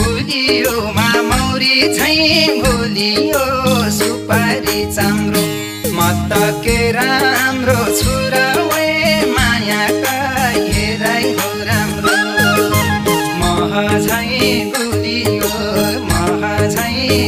गुलियोमा मौरी झैँ भुलियो सुपारी चाम्रो म त के राम्रो छु र वे मायाका हेराइ हो राम्रो मह झैँ गुलियो मह झैँ